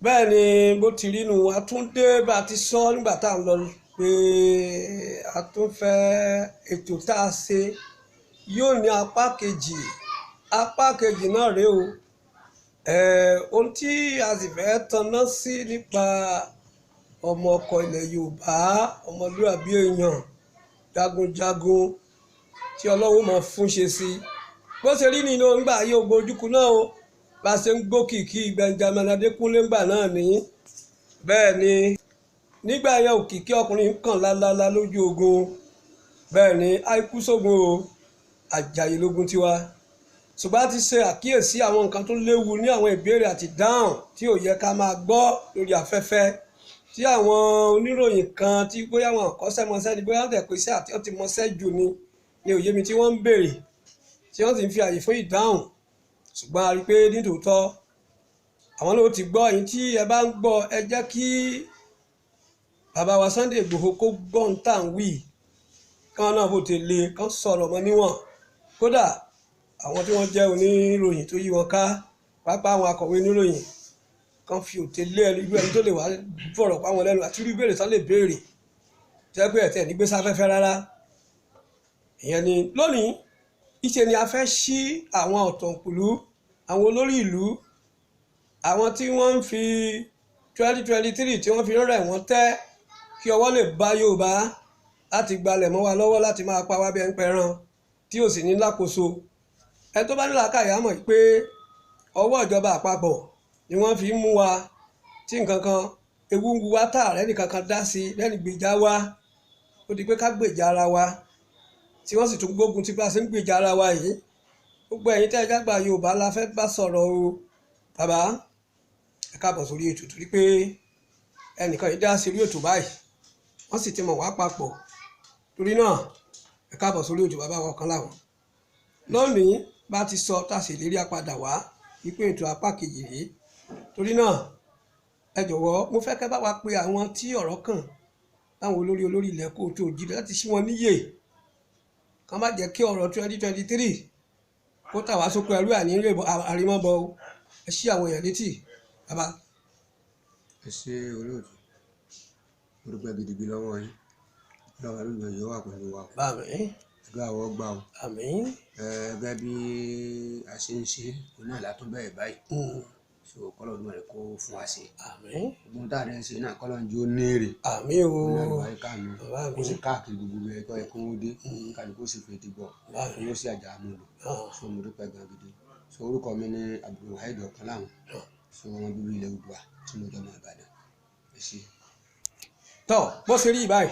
Bẹ́ẹ̀ ni bó ti rí nu, a tún dé bá a ti sọ nígbà tá à ń lọ pé a tún fẹ́ ètò tá a ṣe yóò ní apá kejì. Apá kejì náà rèé o. Ohun tí a sì fẹ́ tanná sí nípa ọmọ ọkọ ilẹ̀ Yorùbá, ọmọlúàbí èèyàn, jagunjagun tí Ọlọ́run máa fún ṣe sí. Bó ṣe rí nínú ńgbà ayé ogun Ojukwu náà o, bá a ṣe ń gbókìkí Benjamin Adékúnlé ńgbà náà ní. Bẹ́ẹ̀ ni nígbà yẹn òkìkí ọkùnrin kàn lálálá lójú ogun. Bẹ́ẹ̀ ni àìkú sógun o, Àjàyè lógun tiwa. Ṣùgbọ́n a ti ṣe àkíyèsí àwọn nǹkan tó léwu ní àwọn ìbéèrè àti dáhùn tí ò yẹ ká máa gbọ́ lórí afẹ́fẹ́, tí àwọn oníròyìn kan tí bóyá wọn kọ́ṣẹ́mọṣẹ́ ni, bóyá wọ́n tẹ̀ pé iṣẹ́ àti wọ́n ti mọṣẹ́ jù ni òye mi tí wọ́n ń béèrè, tí wọ́n sì ń fi àyè fún ìdáhùn. Ṣùgbọ́n a rí i pé nítòótọ́ àwọn náà ti gbọ́. Ẹ̀yin tí ẹ bá ń gbọ́, ẹ jẹ́ kí bàbá wa Sunday Igboho kó gbọ́ ń tà ń wí, kán náà bó ti le kán sọ̀rọ̀ mọ́ níwọ̀n. Kódà àwọn tí wọ́n jẹ́ oníròyìn tó yí wọn ká, pàápàá àwọn akọ̀wé oníròyìn, kán fi òté lé irú ẹni tó lè wá fọ̀rọ̀ pa wọn lẹ́nu àti irú ìbéèrè tán lè béèrè tẹ́ pé ẹ̀tẹ̀ ní gbé sáfẹ́fẹ́ rárá. Ìyẹn ni lónìí. Ìṣe ni a fẹ́ ṣí àwọn ọ̀tọ̀kùlú, àwọn olórí ìlú, àwọn tí wọ́n ń fi 2023 tí wọ́n fi ń rẹ̀ wọ́n tẹ́ kí ọwọ́ lè bá Yorùbá láti gbalẹ̀ mọ́ wa lọ́wọ́, láti máa pa wá bí ẹn pẹran tí ò sì ní lákòóso. Ẹ tó bá ní làákàyè á mọ̀ pé ọwọ́ ìjọba àpapọ̀ ni wọ́n fi ń mú wa, tí nǹkan kan ewu ń wu wa tá ààrẹ nìkan kan dá sí lẹ́nu gbèjà wa. Ó di pé ká gbèjà ara wa, tí wọ́n sì tún gbógun tí bá a ṣe ń gbèjà ara wa yìí. Gbogbo ẹ̀yin tẹ́ ẹ jágbà Yorùbá la fẹ́ bá sọ̀rọ̀ o. Bàbá, ẹ káàbọ̀ sórí ètò, torí pé ẹnìkan yìí dá sí orí ètò báyìí, wọ́n sì ti mọ̀ wá papọ̀. Torí náà ẹ káàbọ̀ sórí ètò, bàbá wa ọ̀kan láwọn. Lónìí bá ti sọ tá a sì lérí apádà wá wípé ètò apá kejì rèé. Torí náà ẹ jọ̀wọ́, mo fẹ́ kẹ́ bá wa pe àwọn tí ọ̀rọ̀ kàn, láwọn olórí olórí ilẹ̀ kóòtù òjìlẹ̀, láti ṣí wọn níyè, kàn má jẹ́ kí ọ̀rọ̀ 2023 kó tà wá sóko ẹrú àní àrímọ́bọ o. Ẹ ṣí àwọn èèyàn létí, bàbá. Ẹ ṣe olóòtú, mo dúpẹ́ gidigidi lọ́wọ́ yín. Lọ́wọ́ olóòtú yóò wà pẹ̀lú wa o. Àmín. Àdúrà wọ́n gbà o. Àmín. Gẹ́gẹ́ bí a ṣe ń ṣe òun náà látún bẹ̀rẹ̀ báyìí. So kọ́lọ̀ ọdún rẹ̀ kó fún wa ṣe. Àmín. Gbogbo tá a rẹ̀ ń ṣe náà, kọ́lọ̀ ń jó ní èrè. Àmín o. Ní àlùbáríkà mi. Bàbá mi. Kó sì káàkiri gbogbo ẹ̀ tó yẹ kó dé, kálukú sì fi ti gbọ́. Bàbá mi. Yóò sì àjà mú lò. So mo dúpẹ́ gan gidi. So orúkọ mi ní Abdulwaheed Ọ̀kánláwọ̀n. So ọmọ bíbí ilẹ̀ Oòduà tí mo jọmọ Ìbàdàn. Ẹ ṣé. Tọ́ bó ṣe rí báyìí,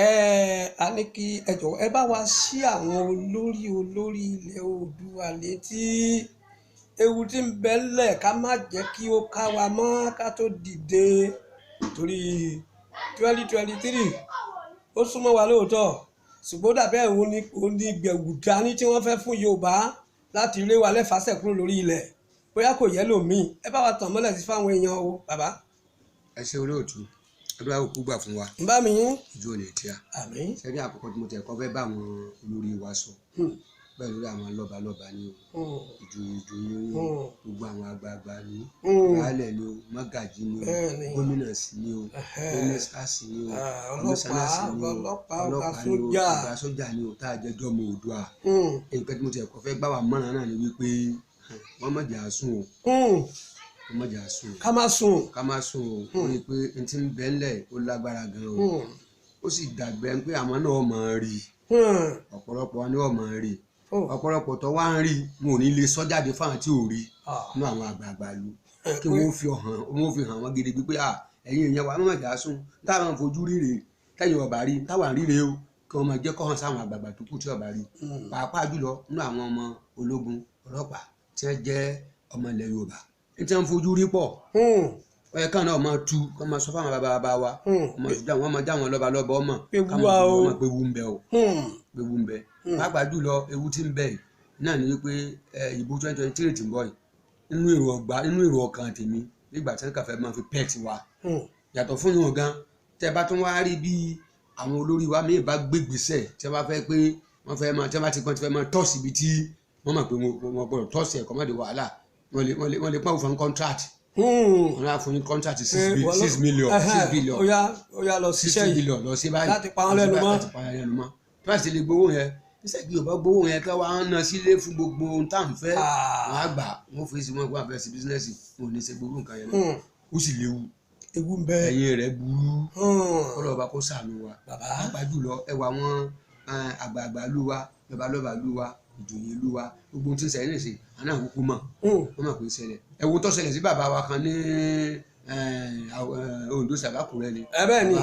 ẹ a ní kí ẹ jọ̀wọ́ ẹ bá wa ṣí àwọn olórí olórí ilẹ̀ Oòduà létí ewu tí ń bẹ ńlẹ̀, ká má jẹ́ kí ó ká wa mọ́ ká tó dìde, torí 2023 ó súnmọ́ wa lóòótọ́, ṣùgbọ́n dàbẹ́ òun ni òun ni gbẹ̀wù dání tí wọ́n fẹ́ fún Yorùbá láti lé wa lẹ́fàṣẹ̀ kúrò lórí ilẹ̀. Bóyá kò yẹ lòmíì, ẹ bá wa tàn mọ́lẹ̀ sí fáwọn èèyàn o, bàbá. Ẹ ṣé olóòtú, àdúrà òkú gbà fún wa. Ń bá mi yín. Ojú ò ní tíya. Àmín. Sẹ́ni àkọ́kọ́ tí mo tẹ̀ kọ́ fẹ́ bá àwọn olórí wa sọ, bẹ́ẹ̀ lórí àwọn lọ́balọ́ba ni o, ìjòyè ìjòyè ni o, gbogbo àwọn àgbààgbà ni o, baálẹ̀ ni o, mọ́gàjí ni o, gómìnà sí ni o, mínísítà sí ni o, kọmíṣánná sí ni o, ọlọ́pàá, ọlọ́pàá ni o, ọ̀gá sójà ni o, tá a jẹ́ jọmọ Oòduà. Nǹkan tí mo tẹ̀ kọ́ fẹ́ gbà wá mọ́ràn náà ni wípé wọ́n má jà sùn o, wọ́n má jà sùn o. Ká má sùn. Ká má sùn o. Ó rí i pé n ti ń bẹ ńlẹ̀ ó lágbára gan o, ó sì dàgbẹ́ pé àwọn náà máa rí i. Ọ̀pọ̀lọpọ̀ ni wọ́n máa rí i. Ọ̀pọ̀lọpọ̀ tó wá ń rí i, wọn ò ní lè sọ jáde fáwọn tí ò rí nínú àwọn àgbààgbà lu, kí wọ́n fi hàn, wọ́n fi hàn wọ́n gidigidi pé ẹ̀yin èèyàn wa, má jà sùn, táwọn fojú rí rèé, tẹ́yìn ọ̀bà rí, táwọn rí rèé o, kí wọ́n máa jẹ́ kó hàn sáwọn àgbààgbà tó kù tí ọ̀bà rí, pàápàá jùlọ nínú àwọn ọmọ ológun, ọlọ́pàá tí wọ́n jẹ́ ọmọ ilẹ̀ Yorùbá ní tí wọ́n fojú rí pọ̀. Ó yẹ káwọn náà máa tu kọ́ máa sọ fáwọn bàbá bàbá wa, ọmọ ìjà wọn máa já wọn lọ́ba lọ́ba ọmọ káwọn máa pé ewu ń bẹ o, pé ewu ń bẹ. Pàápàá jùlọ ewu tí ń bẹ yìí náà ni wípé ìbò 2023 tí ń bọ̀ yìí, nínú èrò ọgbà, nínú èrò ọkàn tèmi, nígbà tí wọ́n kàn fẹ́ máa fi pẹ́ẹ̀tì wa yàtọ̀ fún yàn gan. Tẹ́ bá tún wá rí bí àwọn olórí wa míì bá gbégbèsè tí wọ́n bá fẹ́ pé wọ́n fẹ́ máa tí wọ́n bá ti pọ́n ti fẹ́ máa tọ́sí ibi tí wọ́n mọ̀ pé wọ́n gbọ́dọ̀ tọ́sí ẹ̀kọ́ mọ́dé wàhálà, wọ́n lè pọ́n fún contract. Wọn á fún yín contract 6 million, 6 billion, Ó yá, ó yá, lọ sixty ṣiṣẹ́ yìí billion lọ sí báyìí láti pa wọ́n lẹ́nu mọ́. Láti pa wọ́n lẹ́nu mọ́. Tí wọ́n sì lè gbowó yẹn, níṣẹ́ kí Yorùbá gbowó yẹn kí wọ́n á ná sílé fún gbogbo ohun tá à ń fẹ́. Wọ́n á gbà, wọ́n fi sí wọn kó wọ́n fẹ́ sí business, wọn ò ní ṣe gbogbo nǹkan yẹn mọ́. Ó sì léwu. Ewu ń bẹ. Ẹ̀yìn rẹ̀ burú. Kọ́lọ́ ọba kó ṣàánú wa. Bàbá. Pàápàá jùlọ ẹwà àwọn àgbààgbà lú wa, lọ́balọ́ba lú wa, ìjòyè lú wa, gbogbo ohun tí ń ṣẹlẹ̀ nísìnyí àná àkókò mọ̀. Wọ́n mọ̀ pé ń ṣẹlẹ̀. Ẹ wo tó ṣẹlẹ̀ sí bàbá wa kan ní Oǹdó sàbákùrẹ́ ni. Ẹ bẹ́ẹ̀ ni.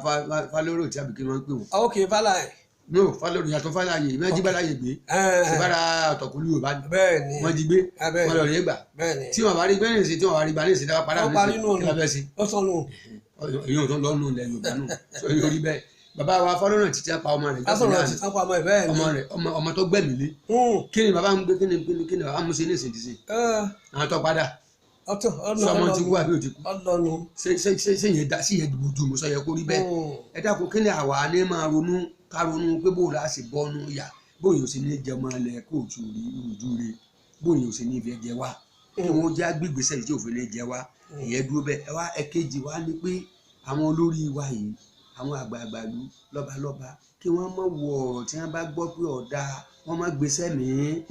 Bàbá Falóró tí àbíkí wọn ń pè wọ́n. Ok, Fálàyé. No, Falóró yàtọ̀ Fálàyé, méjì bá láyè gbé. Síbára ọ̀tọ̀kùlú Yorùbá ni. Bẹ́ẹ̀ ni. Wọ́n jí gbé. Bẹ́ẹ̀ wọ́n lọ rí gbà. Bẹ́ẹ̀ ni. Tí wọ́n bá rí gbé nìsín, tí wọ́n bá rí gbà nìsín, dábàá padà Wọ́n parí nìsín nù kí la fẹ́ sí. Ó sọnù. Èyí ò tó lọ́nù ilẹ̀ Yorùbá nù sọ yóò rí bẹ́ẹ̀. Bàbá wa Falóró ti pa ọmọ rẹ̀. Lásọ̀rọ̀ ti tán pa ọmọ ẹ̀, bẹ́ẹ̀ ni. Ọmọ rẹ̀, ọmọ tó gbẹ̀mí lé. Kí ni bàbá ń gbé, kí ni bàbá mú sí ní ìsìn dísìn? Àwọn tó padà Ọtọ ọ̀nà. Sọmọ ti kú àbí ò ti kú? Ọlọ́nu. Ṣé yẹn da sí yẹn bójú mu sọ yẹ kó rí bẹ́ẹ̀? Ẹ dákun, kí ni àwa ní máa ronú, ká ronú pé bó la ṣe bọ́nu yà, bóyá o sì ní jẹmọ ilẹ̀ kóòtù rí ojú rẹ, bóyá o sì ní ìfẹ́ jẹ wá, kí wọ́n já gbígbèsè tí òfin lè jẹ wá. Ìyẹn dúró bẹ́ẹ̀. Ẹ wá ẹ̀kejì wá ní pé àwọn olórí wa yìí, àwọn àgbààgbà ìlú, lọ́balọ́ba, kí wọ́n má wo ọ̀rọ̀ tí wọ́n bá gbọ́ pé ọ̀dà, wọ́n má gbéṣẹ́ míì.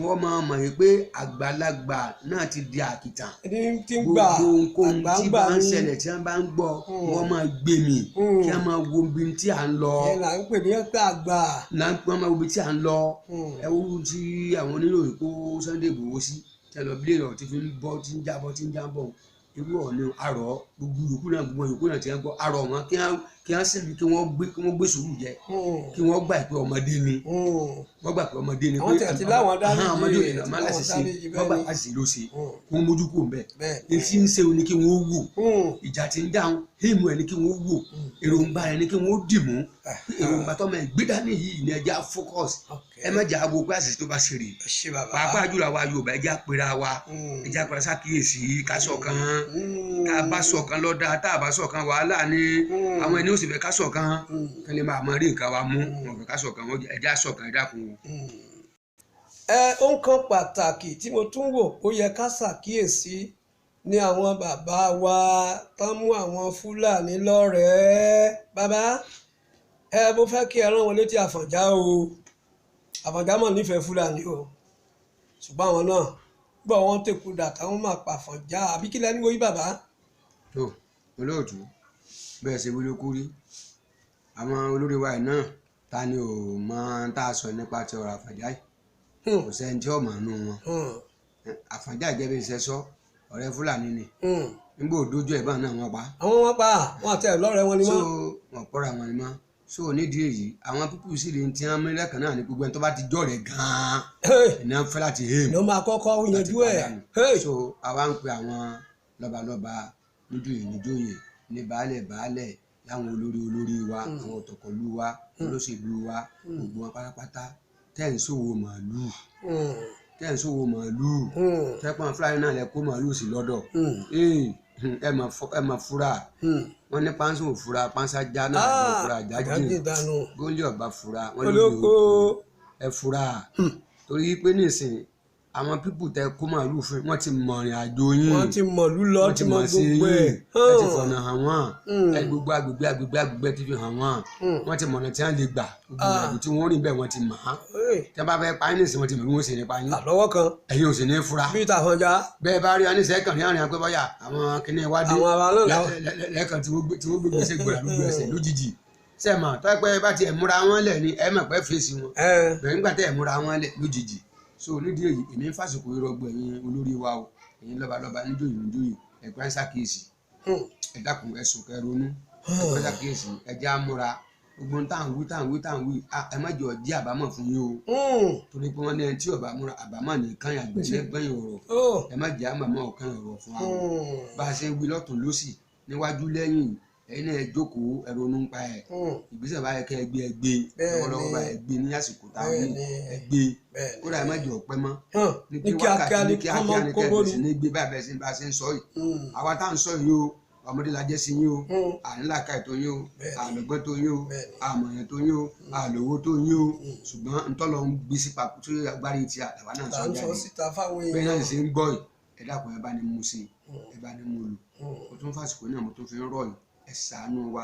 Wọ́n máa mọ̀ yìí pé àgbàlagbà náà ti di àkìtàn. Ẹni tí ń gbà Gbogbo ohunkóhun àgbà ń tí gbà bá ń ní. ṣẹlẹ̀, tí wọ́n bá ń gbọ́, wọ́n máa gbé mì, kí wọ́n máa wo ibi tí à ń lọ. Ẹ là ń pè ní ẹgbẹ́ àgbà. Náà wọ́n máa wo ibi tí à ń lọ. Ẹ wo tí àwọn oníròyìn kó Sunday Igboho sí, tí ẹ lọ bí lèrò tí fi ń bọ́, tí ń jábọ́, tí ń jábọ́, irú ọ̀nà àrọ̀ gbogbo yòókù náà, gbogbo yòókù náà ti ń gbọ́ àrọ̀ wọn, kí wọ́n sì kí wọ́n gbé sùúrù jẹ, kí wọ́n gbà pé ọmọdé ni. Wọ́n gbà pé ọmọdé ni. Àwọn tẹ̀ ti láwọn dáríjì, Ọmọdé ò lè ti máa láwọn láṣìṣe. dáríjì, Wọ́n gbà bẹ́ẹ̀ ni. àṣìṣe ló ṣe. Kí wọ́n mójú kúrò ńbẹ̀. Bẹ́ẹ̀ ni. Etí ń ṣe ni kí wọ́n wò. Ìjà tí ń dáhùn híìmù ẹ̀ ni kí wọ́n wò. Èròǹgbà ẹ̀ ni kí wọ́n dì mú. Èròǹgbà tọ́mọ ẹ̀ gbé dání yìí ni ẹ jẹ́ á focus. Ẹ má jẹ́ àgbo pé àṣìṣe tó bá ṣe rè. Ẹ ṣé, bàbá. Pàápàá jùlọ àwa Yorùbá, ẹ jẹ́ á pera wa, ẹ jẹ́ á pera sákìyèsí, ká ṣọ̀kan. Tá a bá ṣọ̀kan lọ́dà, tá a bá ṣọ̀kan, wàhálà ni. Àwọn ẹni ó sì fẹ́ ká ṣọ̀kan kí lè máa mọ rí nǹkan wa mú. Wọn fẹ́ ká ṣọ̀kan wọn. Ẹ jẹ́ á ṣọ̀kan, ẹ dákun o. Ẹ ohun kan pàtàkì tí mo tún wò ó yẹ ká ṣàkíyèsí ní àwọn bàbá wa tán mú àwọn Fúlàní lọ́rẹ̀ẹ́. Bàbá ẹ, mo fẹ́ kí ẹ rán wọn létí Àfọ̀njá o. Àfọ̀njá mọ̀ nífẹ̀ẹ́ Fúlàní o, ṣùgbọ́n àwọn náà gbọ́ wọn tẹ̀kú dà táwọn máa pa Àfọ̀njá, àbí kí lẹ́ni wọ́n yí, bàbá? Tó olóòtú, bẹ́ẹ̀ ṣe wí ló kú rí. Àwọn olórí wa yìí náà, ta ni ò mọ tá a sọ nípa ti ọ̀rọ̀ Àfọ̀njá yìí? Kò sẹ́ni tí ò mọ̀ nínú wọn. Àfọ̀njá jẹ́ bí iṣẹ́ sọ, ọ̀rẹ́ Fúlàní ni. Nígbà òdójú ẹ̀ bá náà wọ́n pa. Àwọn wọn pa wọn àti ẹ̀ lọ́rẹ̀ẹ́ wọn ni So wọ́n. Wọn kọ́ra wọn ni mọ́. So nídìí èyí, àwọn pípù sì lè ti hàn mílẹ̀kàn náà ní gbogbo ẹni tó bá ti jọ̀rẹ̀ gan-an ìná fẹ́ láti hìm ló máa kọ́kọ́ yanjú ẹ̀. láti. So àwa ń pe àwọn lọ́balọ́ba, níjòyè níjòyè, ní baálẹ̀ baálẹ̀, láwọn olórí olórí wa, àwọn ọ̀tọ̀kọ̀lú wa, olóṣèlú wa, gbogbo wọn pátápátá tẹ́ ń ṣòwò màálùú, tẹ́ ń ṣòwò màálùú, tẹ́pọ̀n fúlàní náà lẹ kó màálùú sí lọ́dọ̀, ẹ mà fura. Wọ́n ní pánsá ò fura, pánsá já náà ló fura já jìn. Dànù. Góńlé ọba fura wọ́n ló olóko. Ẹ fura, torí pé nísìnyí àwọn pípù tẹ kó màálùú fún, wọ́n ti mọ̀rìn àjò yín. Wọ́n ti mọ̀lú lọ, Wọ́n ti mọ̀ sí gbogbo ẹ̀. yín. Ẹ ti fọ̀nà hàn wọ́n. Ẹ gbogbo agbègbè agbègbè agbègbè ti fi hàn wọ́n. Wọ́n ti mọ̀nà tí wọ́n lè gbà, gbogbo ìrìnàjò tí wọ́n rìn bẹ́ẹ̀, wọ́n ti mọ̀ á. Tí wọ́n bá fẹ́ pa yín nísìnyí, wọ́n ti mọ̀ bí wọ́n ṣe ní pa yín. Àlọ́wọ́ kan. Ẹ̀yin ò sì ní fura. Bíi tàfọ̀njá. Bẹ́ẹ̀ bá rí aníṣẹ́ kàn ní àárín apẹ́ bọ́yà àwọn kìnìún wádìí Àwọn ará náà làwọn. lẹ́ẹ̀kan tí wọ́n gbé gbèsè gbòòrò lójú ẹsẹ̀ lójijì sẹ́ẹ̀mọ̀ tọ́pẹ́ bá tiẹ̀ múra wọn lẹ̀ ni ẹ mọ̀ pé fèsì wọn bẹ̀rẹ̀ nígbà tẹ́ ẹ̀ múra wọn lẹ̀ lójijì. So nídìí èyí, èmi ń fàsìkò ìrọ̀gbọ̀ ẹ̀yin olórí wa o, ẹ̀yin lọ́balọ́ba, níjòyè níjòyè, ẹ̀pẹ́ ń ṣàkíyèsí. Ẹ dákun, ẹ sùn kẹ́ ronú, ẹ̀pẹ́ ń ṣàkíyèsí. Ẹ jẹ́ á múra. Gbogbo ohun tá à ń wí, tá à ń wí, tá à ń wí, ẹ má jọ jẹ́ àbámọ̀ fún yín o, torí pé wọ́n ní ẹni tí ò bá múra, àbámọ̀ nìkan yàgbẹ́ gbẹ̀yìn ọ̀rọ̀. Ẹ má jẹ́ àmàmọ́ ọ̀kan ọ̀rọ̀ fún wa o. Bá a ṣe ń wí lọ́tún lọ́sì, níwájú lẹ́yìn, ẹ̀yin náà ẹ jókòó, ẹ ronú nípa ẹ̀. Ìgbésẹ̀ bá yẹ kẹ́ ẹ gbé, ẹ gbé lọ́wọ́lọ́wọ́ bá ẹ gbé ní àsìkò tá a wí, ẹ gbé. Kódà ẹ má jẹ́ ọ̀pẹ́ mọ́. Ní kíákíá ní ní kíákíá ní kọ́mọ́ kóbó kẹ́ ẹ ni. ní gbé báyìí bẹ́ẹ̀ sí bá a ṣe ń sọ yìí. Àwa tá à ń sọ yìí o, ọmọdé la jẹ́ sí yín o. Ànílàkà ètò yín o, àlọ́gbọ́n tó yín o, àmọ̀yàn tó yín o, àlówó tó yín o, ṣùgbọ́n ntọ́lọ́ ń gbé sí papò tó agbárí ti àwa náà Là sọ ń sọ jáde síta fáwọn bẹ́ẹ̀ náà èèyàn. ṣe ń gbọ́ yìí. Ẹ dákun, ẹ bá ní mú sí, ẹ bá ní mú lò. Mo tún fàsìkò náà, mo tún fi ń rọ̀ yìí, ẹ ṣàánú wa.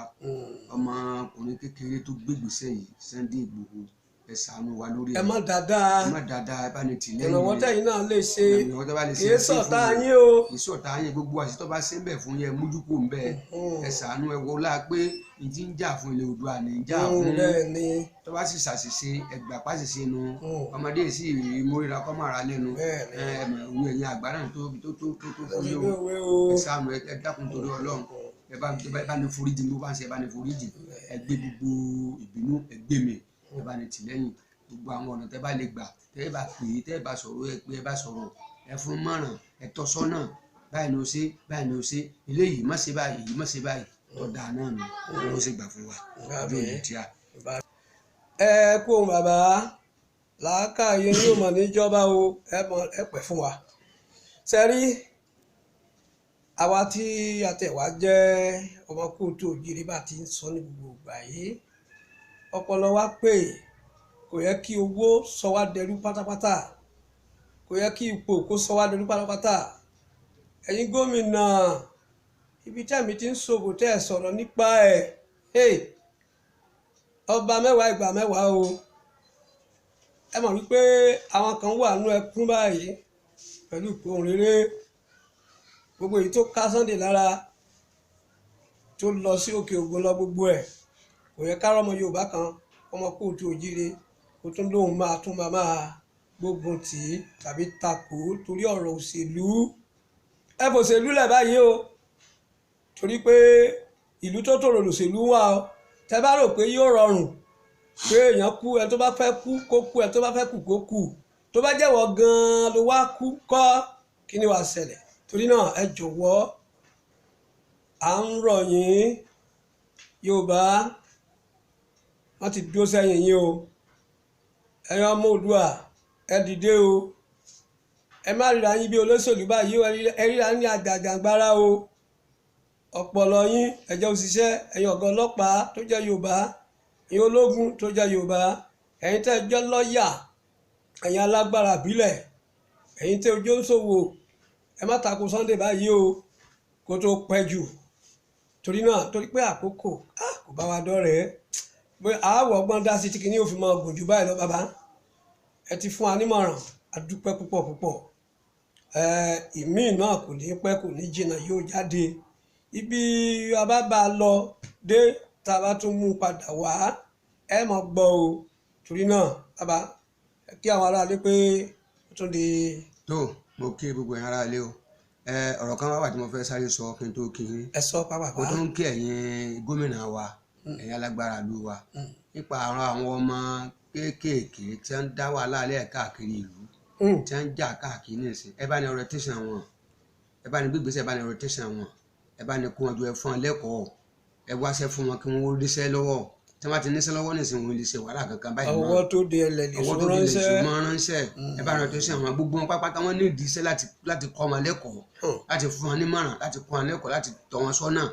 Ọmọkùnrin kékeré tó gbégbèsè yìí, Sunday Igboho, ẹ ṣàánú wa lórí Ẹ má dáadáa. Ẹ má dáadáa, ẹ bá ní tì lẹ́yìn. Ìrànwọ́ tẹ̀yin náà lè ṣe. Ìrànwọ́ tẹ́ bá lè ṣe, Kì í ẹ ṣe fún sọ̀tá mi. yín o. Kì í sọ̀tá yín. Gbogbo àṣetọ́ bá ṣe ń bẹ̀ fún yẹn, mójúkò ń bẹ̀. Ẹ ṣàánú, ẹ wọlá pé ìdí ń jà fún ilẹ̀ Oòduà ní ń jà fún. Bẹ́ẹ̀ ni. Tó bá sì ṣàṣìṣe, ẹgbà pàṣìṣe nu. Ọmọdé sì móríra kọ́ máa ra lẹ́nu. Bẹ́ẹ̀ ni. Ẹ mọ̀ òun, ẹ̀yin àgbà náà tó tó tó tó tó fún Lọ́sẹ̀ yín bí o. òwe o. Ẹ ṣàánú, ẹ dákun torí Ọlọ́run, ẹ bá ní foríjì bó bá ń ṣe, ẹ bá ní foríjì. Ẹ gbé gbogbo ìbínú, ẹ gbé mi, ẹ bá ní tìlẹ́yìn. Gbogbo àwọn ọ̀nà tẹ́ bá lè gbà, tẹ́ bá pè é, tẹ́ bá sọ̀rọ̀, ẹ pé ẹ bá sọ̀rọ̀, ẹ fún mọ̀ràn, ẹ tọ́ sọ́nà, báyìí ni ó ṣe, báyìí ni ó ṣe, eléyìí má ṣe báyìí, èyí má ṣe báyìí, tó dáa náà nù. Ó sì gbà fún wa ojú òní tíá. Ẹ kú ohun bàbá, làákàyè yóò mọ̀ níjọba o. Ẹ mọ̀, ẹ pẹ́ fún wa. Sẹ́rí àwa tí a tẹ̀ wá jẹ́ ọmọ kóòtù òjìrì, bá ti ń sọ ní gbogbo ìgbà yìí, ọpọlọ wa pé. Kò yẹ kí owó sọ wá dẹrú pátápátá, kò yẹ kí ipò kó sọ wá dẹrú pátápátá. Ẹ̀yin gómìnà, ibi tí àmì ti ń ṣòwò tẹ́ ẹ̀ sọ̀rọ̀ nípa ẹ̀, hey, ọba mẹ́wàá ìgbà mẹ́wàá o. Ẹ mọ̀ wípé àwọn kan wà nú ẹkún báyìí pẹ̀lú ìpòhùn rere gbogbo èyí tó ká Sunday lára, tó lọ sí Òkè Ògùn lọ, gbogbo ẹ̀. Kò yẹ ká rọ́mọ Yorùbá kan, ọmọ kóòtù òjíire, kó tún lóun máa tún máa gbógun tì í tàbí takò ó torí ọ̀rọ̀ òṣèlú. Ẹ fòṣèlú lẹ̀ báyìí o, torí pé ìlú tó tòrò lòṣèlú wà o. Tẹ bá rò pé yóò rọrùn pé èèyàn kú, ẹ tó bá fẹ́ kú kó kú, ẹ tó bá fẹ́ kú kó kú, tó bá jẹ́wọ́ gan-an ló wá kú kọ́, kí ni wàá ṣẹlẹ̀? Torí náà, ẹ jọ̀wọ́, à ń rọ̀ yín. Yorùbá, wọ́n ti dúró sẹ́yìn yín o. Ẹ̀yin ọmọ Oòduà, ẹ dìde o. Ẹ má ríra yín bí olóṣèlú báyìí o. Ẹ ríra ní àjàjàngbara o. Ọpọlọ yín, ẹ jẹ́ òṣìṣẹ́. Ẹ̀yin ọ̀gá ọlọ́pàá tó jẹ́ Yorùbá, ẹ̀yin ológun tó jẹ́ Yorùbá, ẹ̀yin tẹ́ ẹ jẹ́ lọ́ọ̀yà, ẹ̀yin alágbára ìbílẹ̀, ẹ̀yin tẹ́ ojú ń ṣòwò, ẹ má tako Sunday báyìí o, kó tó pẹ́ jù. Torí náà, torí pé àkókò kò bá wa dọ́rẹ̀ẹ́, pé àáwọ̀ ọgbọ́n dá sí tí kìíní òfin máa gùn jù báyìí lọ. Bàbá, ẹ ti fún wa nímọ̀ràn, a dúpẹ́ púpọ̀ púpọ̀. Ẹ ìmíì náà kò ní pẹ́, kò ní jìnnà, yóò jáde. Ibi a bá bá a lọ dé, tá a bá tún mú un padà wá, ẹ mọ̀ gbọ́ o. Torí náà, bàbá, ẹ kí àwọn aráalé pé ó tún di. Tó, mo kí gbogbo ẹ̀yin ará ilé o. Ẹ ọ̀rọ̀ kan wá wà tí mo fẹ́ sáré sọ kí n tó kí yín. Ẹ sọ pápápá. Mo tún ń kí ẹ̀yin gómìnà wa, ẹ̀yin alágbára ìlú wa, nípa àwọn ọmọ kéékèèké tí wọ́n ń dá wàhálà lẹ̀ káàkiri ìlú, tí wọ́n ń jà káàkiri nísìn. Ẹ bá ní orientation wọn, ẹ bá ní gbígbésẹ̀, ẹ bá ní orientation wọn, ẹ bá ní kó wọn jọ, ẹ fún wọn lẹ́kọ̀ọ́, ẹ wáṣẹ́ fún wọn kí wọ́n ríṣẹ́ lọ́wọ́. Tí wọ́n bá ti níṣẹ́ lọ́wọ́ nísìn, wọn ò lè ṣe wàhálà kankan báyìí mọ́. Ọwọ́ tó de ẹlẹ̀ lè Ọwọ́ sún tó di lè ránṣẹ́. sùn mọ́ ránṣẹ́. Ẹ bá ní orientation wọn, gbogbo wọn pápátá, wọn ní ìdí iṣẹ́ láti kọ́ wọn lẹ́kọ̀ọ́, láti fún wọn nímọ̀ràn, láti kọ́ wọn lẹ́kọ̀ọ́, láti tọ́ wọn sọ́nà,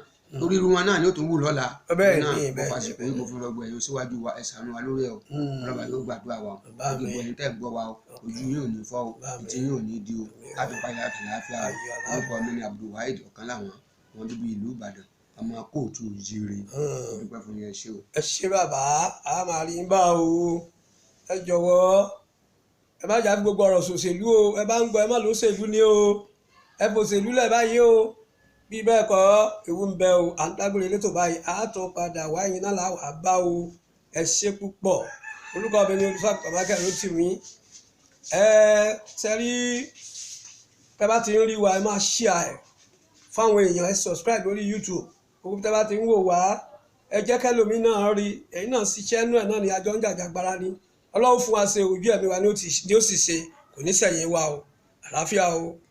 torí irú wọn náà ni ó tún wù lọ́la. Bẹ́ẹ̀ náà ni, mo bẹ́ẹ̀ ni, fàṣìkò yìí, mo fi rọgbọ ẹ̀yọ síwájú wa, ẹ ṣàánú wa lórí ẹ̀ o. Ọlọ́ba yóò gbàdúrà wa o. Bá mi. Gbogbo ẹ̀yin tẹ́ ń gbọ́ wa o, ojú yín ò ní fọ́ o, Bá mi. etí yín ò ní di o, láti parí láti láàfíà o. Ayọ̀. Orúkọ mi ni Abdulwaheed, ọ̀kan láwọn wọn bíbí ìlú Ìbàdàn, ọmọ kóòtù òjìrè. Mo dúpẹ́ fún yẹn, ṣé o. Ẹ ṣé bàbá, a máa rí yín bá o. Ẹ jọ̀wọ́, ẹ má jà fi gbogbo ọ̀rọ̀ ṣòṣèlú o. Ẹ bá ń gbọ́, ẹ má lóṣèlú ni o. Ẹ fòṣèlú lẹ̀ báyìí o. Bí bẹ́ẹ̀ kọ́, ewu ń bẹ o. À ń dágbére létò báyìí, a tún padà wá, ẹ̀yin náà là wà bá o. Ẹ ṣé púpọ̀. Orúkọ mi ni Olùṣọ́àgùtàn Michael Rótìmí. Ẹ ṣẹ́rí, tẹ́ bá ti ń rí wa, ẹ máa share ẹ̀ fáwọn èèyàn. Ẹ subscribe lórí YouTube. Gbogbo tẹ́ bá ti ń wò wá, ẹ jẹ́ kẹ́lòmíì náà rí. Ẹ̀yin náà ṣiṣẹ́ inú ẹ̀ náà ni àjọ ń jàjàgbara ni. Ọlọ́run fún wa ṣe, ojú ẹ̀mí wa ni ó sì ṣe, kò ní sẹ̀yìn wa o. Àlàáfíà o.